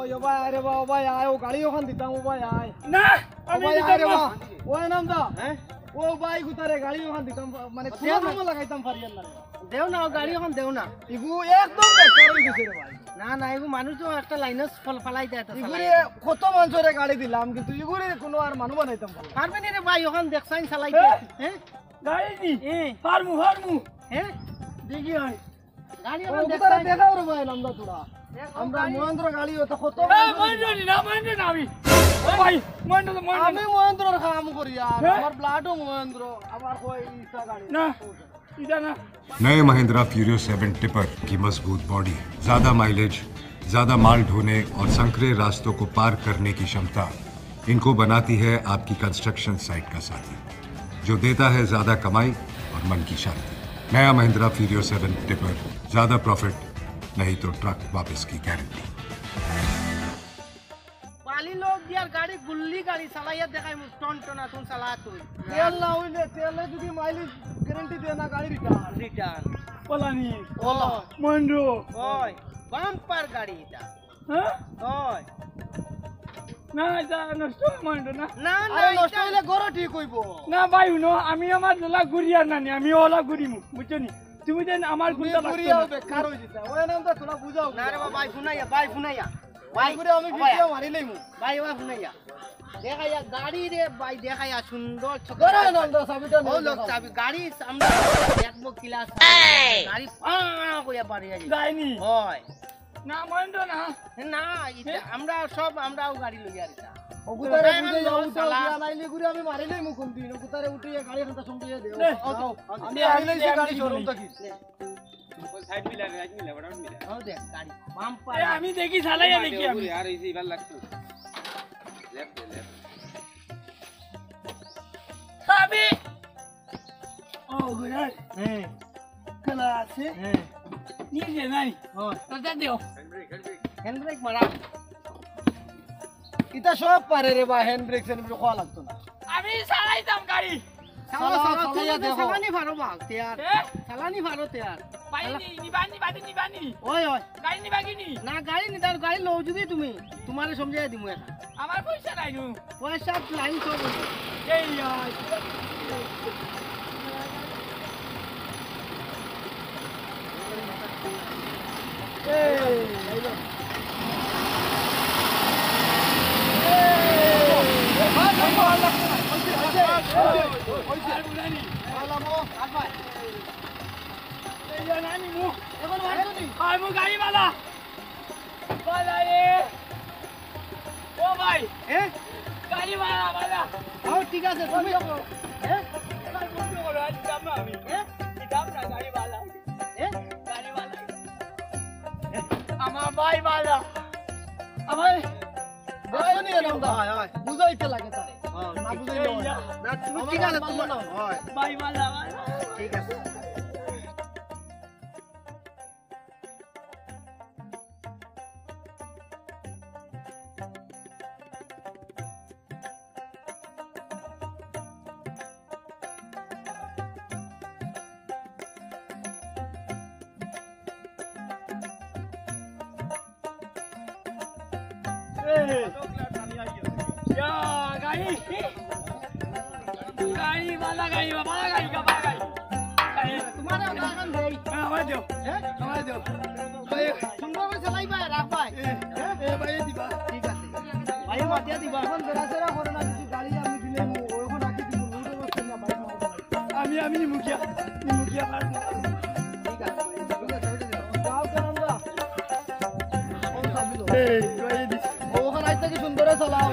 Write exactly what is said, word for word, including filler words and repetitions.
ওই, ও ভাই, আরে বা, ও ভাই, আয়, ও গাড়ি ওখান দিতাম, ও ভাই, আয়। না, ও আমি ভাই, দিতাম আরে না। বা, ও এনাম দা। হ্যাঁ? ও ভাই, গুতারে গাড়ি ওখান দিতাম, মানে, দেও না। কুনো কামো লাগাইতাম পারি আর না। দেও না, ও গাড়ি ওখান দেও না। ইগু একদম বেকার হয়ে গেছে রে ভাই। না, না, ইগু মানুষ তো একটা লাইনে ফল ফালাই দেয় তো ইগুরে চালাই। কত মানুষরে গাড়ি দিলাম, কিন্তু ইগুরে কুনো আর মানুষ বানাইতাম পারি না। পারবে নি রে ভাই, ওখান দেখছাইন চালাই হ্যাঁ? দে। হ্যাঁ? গাড়ি নি? হ্যাঁ। ফার্মু, ফার্মু। হ্যাঁ? দেখি হয়। গাড়ি ও, ওখান ওগুতারে দেখছাইন। দেখাও রে ভাই, নামদা তোরা। দেখো আমরা গাড়ি। মহেন্দ্র গাড়ি, ও তো কত এ, মহেন্দ্র নি, না, মহেন্দ্র না আমি। ও ভাই, মহেন্দ্র তো মহেন্দ্র আমি না। মহেন্দ্রর কাম করি আর হ্যাঁ? আমার ব্লাডও মহেন্দ্র, আমার কই ইচ্ছা গাড়ি। না, ইটা না। नए महिंद्रा फ्यूरियो सेवन टिपर की मजबूत बॉडी, ज्यादा माइलेज, ज्यादा माल ढोने और संकरे रास्तों को पार करने की क्षमता इनको बनाती है आपकी कंस्ट्रक्शन साइट का साथी, जो देता है ज्यादा कमाई और मन की शांति। नया महिंद्रा फ्यूरियो सेवन टिपर, ज्यादा प्रॉफिट, नहीं तो ट्रक वापस की गारंटी। বালি লোক দিয়ার গাড়ি, গুল্লি গাড়ি চালাইয়া দেখাই মুখ, টন টনা তুন চালা তুই। তেল না হইলে, তেলে যদি মাইলেজ গ্যারান্টি দেয় না, গাড়ি রিটার্ন। রিটার্ন। ওলা নি। ওলা। মহেন্দ্র। ওই, বাম্পার গাড়ি এটা। হ্যাঁ? ওই। না, এটা নষ্ট হয় মহেন্দ্র না। না, না, আরে নষ্ট এটা হইলে গরো ঠিক হইব। না ভাই, হুনো, আমি আমার দোলা ঘুরি আর নানি, আমি ওলা ঘুরিমু, বুঝছো নি? তুমি যেন আমার তুমি গুণটা লাগতো ঘুরিয়াও না। বেকার হয়ে যেতে। ওই নাম তো তোরা বুঝাও। না রে বাবা, ভাই, হুনাইয়া, ভাই, হুনাইয়া। ভাই, ঘুরে আমি ও ভাই। ভিডিও মারি লইমু। ভাই, ওই হুনাইয়া। দেখাইয়া গাড়ি রে ভাই, দেখাইয়া সুন্দর ছোট করে ছোট নাম দা চাবিটা ও নিয়ে লোক দেখাও। চাবি, গাড়ি আমরা দেখবো কিলা আছে। গাড়ি ফাঁ কইয়া বাড়ি যাই। যায়নি। হয়। না, মহেন্দ্র না। না, এটা এ? আমরা সব, আমরাও গাড়ি লইয়া আর এটা। ওগুতারে ওটাই বুঝে আমার যাও, লোক উঠাও, চালা। দিয়া নাইলে ঘুরে আমি মারি লইমু কোন দিন। ওগুতারে উঠিয়ে গাড়ি খানটা সঙ্গে দেও। নে, যাও। আমি আমি আইলে আমি যে আমি গাড়ি আমি শোরুম আমি থাকি। নে। ও সাইড মিলা, রাইট মিলা, বড় মিলা। ও দেখ, গাড়ি। বাম্পার। এ, আমি দেখি, চালাইয়া দেখি আমি। ওরে, আর এই যে এবার লাগতো। লেফট দে, লেফট। আমি। ও, ঘুরে। হ্যাঁ। খেলা আছে। হ্যাঁ। নিজে নাই। ও, তো যা দিও। Hand brake, hand brake. Hand brake মারা। ইটা সব পারে রে বা, হ্যান্ড ব্রেক, হ্যান্ড ব্রেক খোয়া লাগতো না। আমি চালাইতাম গাড়ি। চালাও, চালাও, চালাও, তুমি চালাইয়া তো দেখো। চালানি পারো বা, তেয়ার। এ? চালানি পারো তেয়ার। ভাই, চালা- নি-, নিবানি, বাদে নিবানি। ওই, ওই। গাড়ি নিবা কি নি? না, গাড়ি নিতাম, গাড়ি লও যদি তুমি, তোমারে সমঝাইয়া দিমু এখন। আমার পয়সা নাই নু। পয়সা লাইন সব হইছে। এই, আয়। ও ভাই, হ্যাঁ? গাড়ি ভাড়া, ভাড়া। হ্যাঁ, ঠিক আছে, তুমি, হ্যাঁ? এবার বন্ধ করো, আর দিতাম না আমি। হ্যাঁ? দিতাম না গাড়ি ভাড়া। হ্যাঁ? গাড়ি ভাড়া। আমার ভাই ভাড়া। আমার ভাই নিয়ে নাও, হয়, হয়। বুঝাইতে লাগে তারে। হ্যাঁ, না ঠিক বুঝাইলে আছে। হয় না। না, তুমি আমার ঠিক আছে, ভাই তোমার ভাড়া। হয়। ভাই ভাড়া, ভাড়া। ঠিক আছে। এই। ইয়া, গাড়ি। গাড়ি, বালা গাড়ি, বালা গাড়ি, বালা গাড়ি। গাড়ি। তোমারে ওটা এখন দেই। হ্যাঁ, আমারে দেও। হ্যাঁ? আমারে দেও। ভাই, সুন্দর করে চালাইবা, রাখবা। এ, হ্যাঁ? এ, ভাই, দিবা। ঠিক আছে। ভাই, মাতিয়া দিবা। এখন বেড়াচেরা করে না, কিছু গাড়ি আমি দিলে, ও এখন রাখি দিব, রোডে বসে না, ভাই। আমি, আমি মুখিয়া, মুখিয়া পারবো। ঠিক আছে, ঠিক আছে। যাও, কেন আমরা? এই, এই দিস। ও, ওখানে আইতে কি সুন্দর চালাও।